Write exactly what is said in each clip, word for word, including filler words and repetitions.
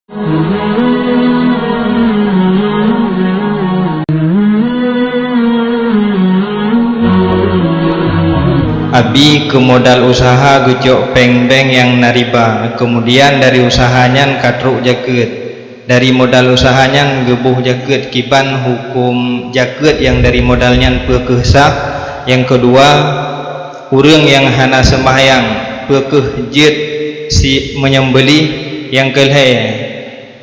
Abi keu modal useuha geucok péng bank nyang na riba, keumudian dari useuha nyan ka trok jakeuet. Dari modal useuha nyan geuboh jakeuet, kiban huköm jakeuet nyang dari modal nyan, peu kheueh sah? Nyang keudua, ureuëng nyang hana seumahyang, peu kheueh jeuet si meunyeubeuléh? Nyang keulhée,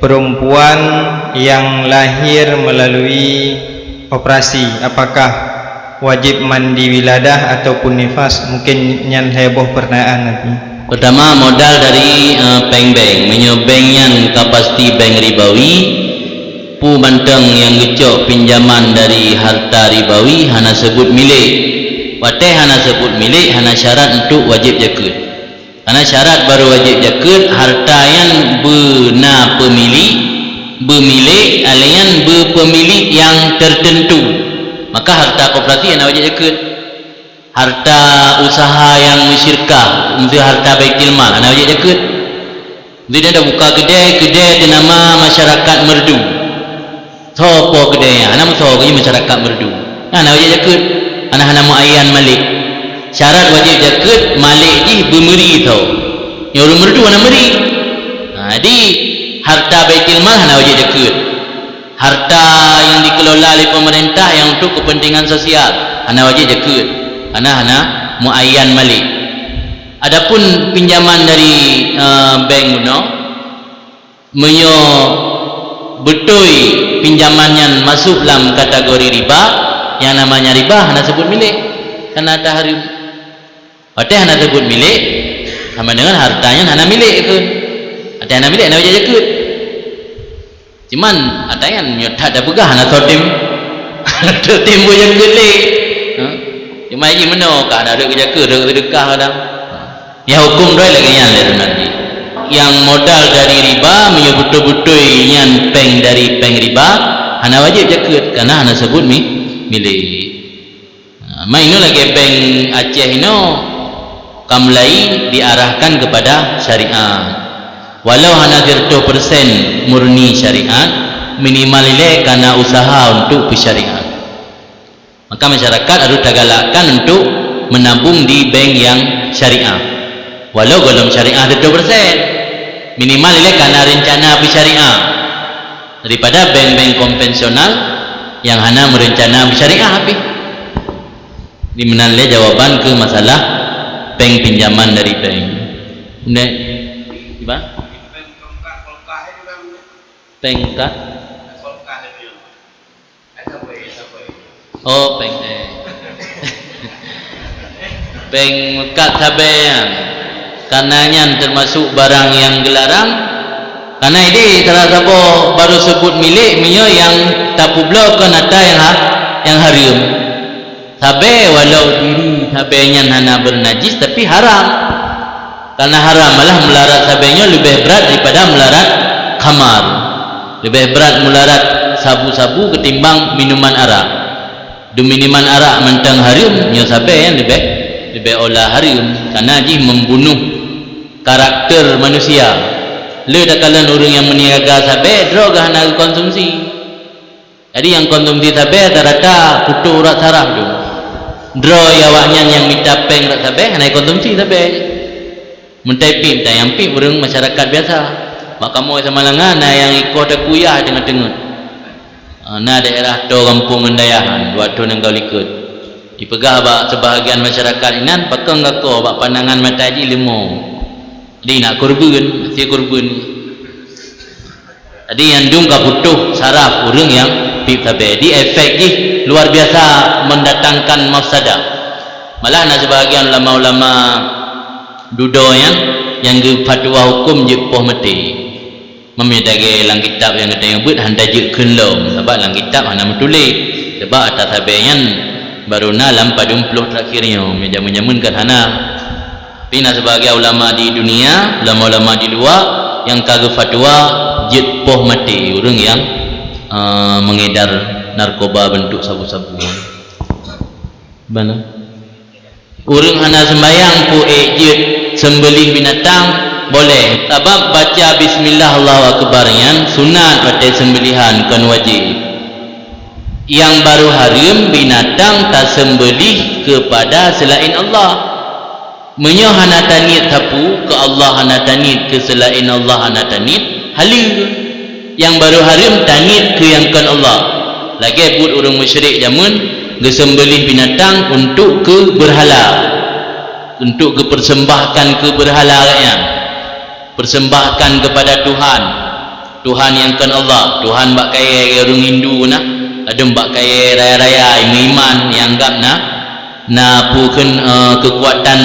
peurempuan nyang lahé meulalui operasi, apakah wajéb mandi wiladah ataupun nifas? Mungken nyan lhée boh peurtanyaan, Abi. Peurtama, modal dari, eh, péng bank. Meunyoe bank nyan ka pasti bank ribawi, peue mantong nyang geucok pinjaman dari harta ribawi hana seubut milék. Watée hana seubut milék, hana syarat untuk wajéb jakeuet. Karena syarat baru wajéb jakeuet, harta nyan beuna peumilék, beumilék, alai nyan beupeumilek nyang teuteuntu, maka harta koperasi hana wajéb jakeuet. Harta useuha nyang meusyirkah, miseu harta baitul mal, hana wajéb jakeuet. Miseu tabuka keudée, keudée teunama masyarakat meureudu. Soe po keudée nyan? Hana meusoe, keudée masyarakat meureudu. Hana wajéb jakeuet. Hana, hana muayyan malik. Syarat wajéb jakeuet, malik jih beumeuri soe. Nyang ureuëng meureudu hana meuri. Nah, jadi harta baitul mal hana wajéb jakeuet. Harta nyang dikelola lé pemerintah nyang untuk kepentingan sosial hana wajéb jakeuet. Hana, hana muayyan malik. Adapun pinjaman dari, eh, bank bunoe, meunyoe beutôi pinjaman nyan masôk lam kategori riba, nyang namanya riba hana seubut milék, karena harta hareuem. Watée hana seubut milék, sama dengan harta nyan hana milék kheun. Watée hana milék, hana wajéb jakeuet. Cuman, harta nyan meunyoe that tapeugah hana soe tem, hana soe tem beu jakeuet lé. Ha? Cuma jih meunoe ka hana rhot keu jakeuet, rhot keu seudeukah kadang. Nyang huköm droe lagée nyan lé seunang jih. Nyang modal dari riba, meunyoe beutôi-beutôi nyan péng dari péng riba, hana wajéb jakeuet, karena hana seubut mi-, milék. Nah, ma inoe lagée bank Aceh inoe, ka mulai diarahkan kepada syariat. Walau hana siratoh persen murni syariat, minimal ilée kana useuha untuk peusyariat. Maka masyarakat harôh tagalakkan untuk meunabong di bank nyang syariah. Walau gohlom syariah siratoh persen, minimal ilée kana reuncana peusyariah daripada bank-bank konvensional nyang hana meurencana peusyariah pih. Di meunan lé jawaban keu masalah péng pinjaman dari bank. Kemudian, iba? Péng ka? Oh, péng, eh. Péng meukat sabe nyan. Karena nyan teumasok barang nyang geularang. Karena idéh salah saboh baru seubut milék meunyoe nyang tapeubloe kon atra nyang ha-, nyang hareuem. Sabe walau diri sabe nyan hana beunajis, tapi haram. Karena haram malah meularat sabe nyoe leubeh brat daripada meularat khamar. Leubeh brat meularat sabu-sabu ketimbang minuman arak. Dum minuman arak mantong hareuem, nyoe sabe nyan leubeh, leubeh olah hareuem, karena jih membunuh karakter manusia. Le takalon ureuëng nyang meuniaga sabe, droe geuh hana geukonsumsi. Jadi nyang konsumsi sabe rata-rata putôh urat saraf tu. Droe awaknyan nyang mita péng rot sabe hana konsumsi sabe. Meutai pih, meutai nyang pih ureuëng masyarakat biasa. Bak kamoe Samalanga na nyang ikoh takuyah teungeut-teungeut. Ah, na daerah toe gampông ngon dayah nyan, dua thon nyang ka likot. Jipeugah bak seubahagian masyarakat inan, pakon gakoh bak pandangan mata jih leumo. Jadi nak kurbeuen, hase kurbeuen. Jadi nyang dum ka putôh saraf ureuëng nyang pip sabe. Di efek jih luar biasa mendatangkan mafsadah. Malah na seubahagian ulama-ulama dudoe nyan nyang geufatwa huköm jeuet poh maté. Meunyoe lagée lam kitab nyang geutanyoe beuet hana jeuet kheun lom, sabab lam kitab hana meutuléh. Sabab atra sabe nyan baru na lam padum ploh teurakhir nyoe, meunyoe jameun-jameun kan hana. Tapi na seubahagian ulama di dunia, ulama-ulama di luwa nyang ka geufatwa jeuet poh maté ureuëng nyang, eh, mengedar narkoba bentuk sabu-sabu. Bana. Ureuëng hana seumbahyang peu ék jeuet seumbeuléh binatang, Boleh, sabab baca bismillah Allahu Akbar nyan sunat watée seumeulihan, kon wajéb. Nyang barô hareuem binatang taseumbeulih keupada seulaén Allah. Meunyoe hana taniet sapeue keu Allah, hana taniet keu seulaén Allah, hana taniet, haleue. Nyang barô hareuem taniet keu nyang kon Allah. Lagée buet ureuëng musyrik jameun geuseumbeulih binatang untuk keu beurhala, untuk geupersembahkan keu beurhala nyan. Persembahkan kepada Tuhan. Tuhan nyang kon Allah, Tuhan bak kayée ureuëng Hindu na, kadang bak kayée raya-raya, meuiman nyang anggab na, na peue kheun, eh, keukuatan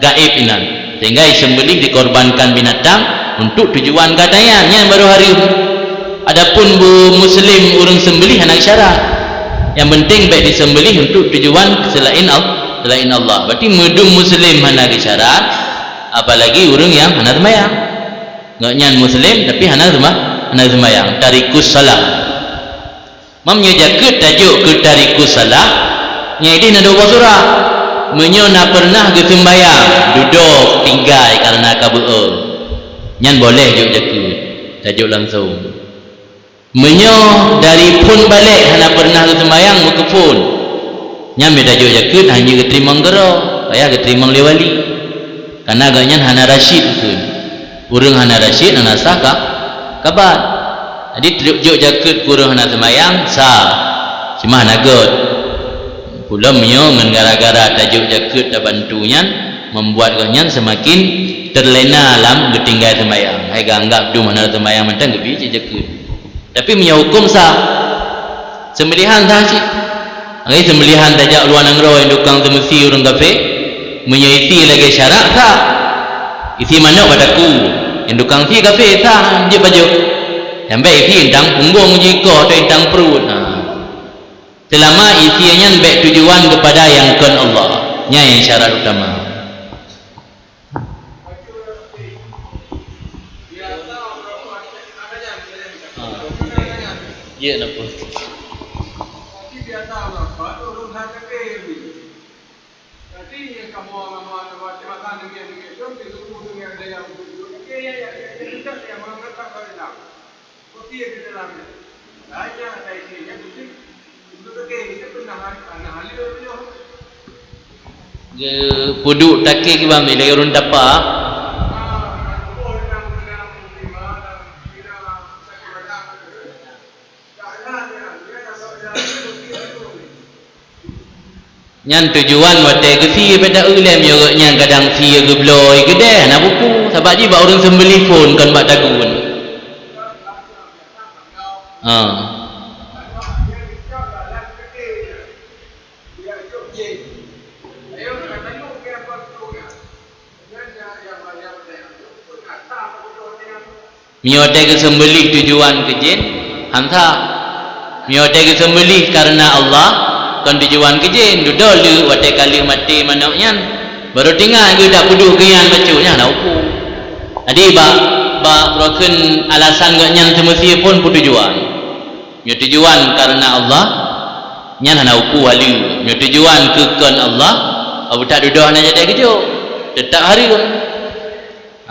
gaéb inan. Sehingga iseumbeulih dikorbankan binatang untuk tujuan gata nyan, nyan barô hareuem. Adapun bu muslim ureuëng seumbeulih hana syarat. Nyang penting bék diseumbeulih untuk tujuan seulaén Al-, seulaén Allah. Berarti meudum muslim hana syarat, apalagi ureuëng nyang hana seumayang. Gobnyan muslim tapi hana seuma-, hana seumayang, tarikus salah. Meunyoe jakeuet tajok keu tarikus salah, nyan ideh na dua boh surah. Meunyoe na peureunah geuseumbayang, dudoe tinggai kareuna ka beu-e, nyan boleh jok jakeuet, tajok langsong. Meunyoe dari phon balek hana peureunah geuseumbayang, meukeupon, nyan beda jok jakeuet hana geuteurimong keudroe, payah geuteurimong lé wali. Kareuna gobnyan hana rasyid kheun. Ureuëng hana rasyid hana sah ka, kabat. Jadi, jok jakeuet keu ureuëng hana seumayang, sah. Cuma hana göt. Pula meunyoe ngon gara-gara tajok jakeuet tabantu nyan, membuat gobnyan seumaken teulena lam geutinggai seumayang. Hai geuanggab dum hana seumayang mantong geubi cit jakeuet. Tapi meunyoe huköm sah, seumeulihan sah cit. Lagée seumeulihan tajak luwa nanggroe nyang tukang seumeusie ureuëng kafé, meunyoe isi lagée syarat sah. Isi manok bak takue, nyang tukang sie kafé sah jeuet pajoh. Nyang bék isi intang punggong jih koh atau intang pruet. Ha. Seulama isi nyan bék tujuan keupada nyang kon Allah. Nyan nyang syarat utama. Ha. Ya, napa? Geupeuduek takée kiban lé ureuëng tapa. Nyan tujuan watée geusie beda ulée, meunyoe gobnyan kadang sie geubloe keudeh hana buku, sabab jih bak ureuëng seumbeuléh phon kon bak tagun. Ha. Meunyoe watée geuseumbeuléh tujuan keu jén, han sah. Meunyoe watée geuseumbeuléh kareuna Allah, kon tujuan keu jén, dudoe lé watée ka lheueh maté manök nyan, barô teuingat geuh tapeuduek keu nyan bacut nyan hana upu. Jadi bak, bak pakon alasan gobnyan seumeusie phon peutujuan. Meunyoe tujuan kareuna Allah, nyan hana upu haleue. Meunyoe tujuan keu kon Allah, abu that dudoe hana jadi geujok, teutap hareuem.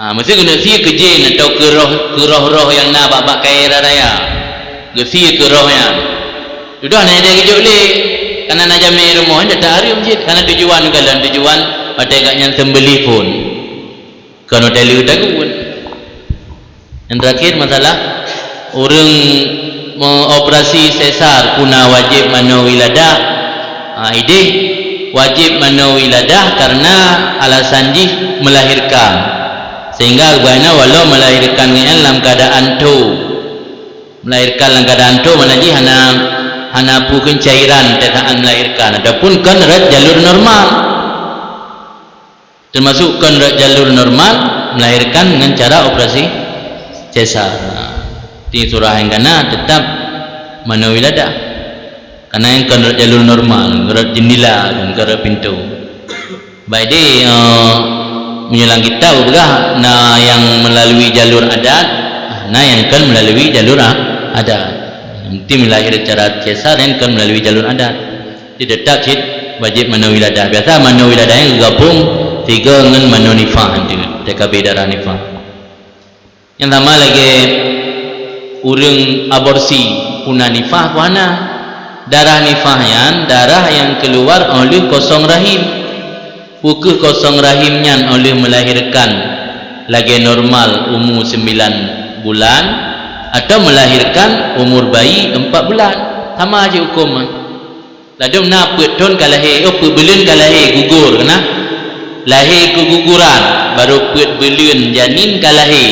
Ha, meuseu keuneuk sie keu jén atawa keu roh, keu roh-roh nyang na bak-bak kayée raya. Geusie keu roh nyan. Dudoe hana jadi geujok lé, kareuna na jamé rumoh, nyan teutap hareuem cit. Kareuna tujuan, kalon tujuan watée gobnyan seumbeuléh phon. Kon watée lheueh tagun. Nyang terakhir masalah ureuëng me-, operasi sesar peue na wajéb manoe wiladah. Ha, ideh wajéb manoe wiladah kareuna alasan jih melahirkan. Sehingga bagaimana walau melahirkan nyan lam keadaan tho. Melahirkan lam keadaan tho makna jih hana, hana peue kheun cairan saat melahirkan ataupun kon rot jalur normal. Teumasuk kon rot jalur normal, melahirkan ngon cara operasi sesar. Di surah nyang kana teutap manoe wiladah. Kareuna nyang kon rot jalur normal, rot jendela, kon rot pintoe. Baik deh, eh, meunyoe lam kitab geupeugah na nyang melalui jalur adat, na nyang kon melalui jalur a-, adat. Nanti melahir cara sesar nyang kon melalui jalur adat. Jadi teutap cit wajéb manoe wiladah. Biasa manoe wiladah nyan geugabong Tiga ngon manoe nifah nyan, T K B darah nifah. Nyang sama lagée ureuëng aborsi, peue na nifah, peue hana. Darah nifah nyan darah nyang keuluar óh lheueh kosong rahim. Peu kheueh kosong rahim nyan óh lheueh meulahirkan lagée normal umu sembilan bulan, atau meulahirkan umur bayi empat bulan. Sama jih huköm. Ladôm na peuet thon ka lahé, oh, peuet buleuen ka lahé, gugur, na. Lahé keuguguran, barô peuet buleuen janin ka lahé.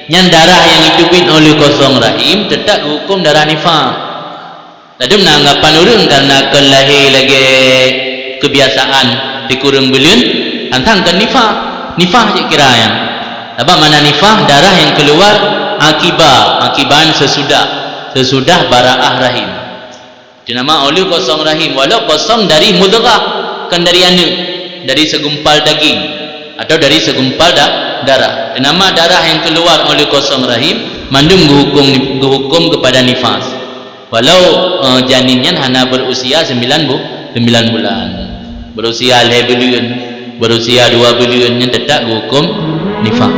Nyan darah nyang jiteubiet óh lheueh kosong rahim teutap geuhuköm darah nifah. Ladôm na anggapan ureuëng kareuna kon lahé lagée keubiasaan sikureueng buleuen, hantom kon nifah. Nifah cit kira nyan. Sabab makna nifah, darah nyang keuluar akiba, akiban seusudah, seusudah baraah rahim. Teunama óh lheueh kosong rahim, walau kosong dari mudghah, kon dari aneuëk, dari segumpal daging, atau dari segumpal da-, darah. Teunama darah nyang keuluar óh lheueh kosong rahim, mandum geuhuköm, geuhuköm keupada nifas. Walau, eh, janin nyan hana berusia sembilan bu-, sembilan bulan. Berusia lhée buleuen, berusia dua buleuen, nyan teutap geuhuköm nifas.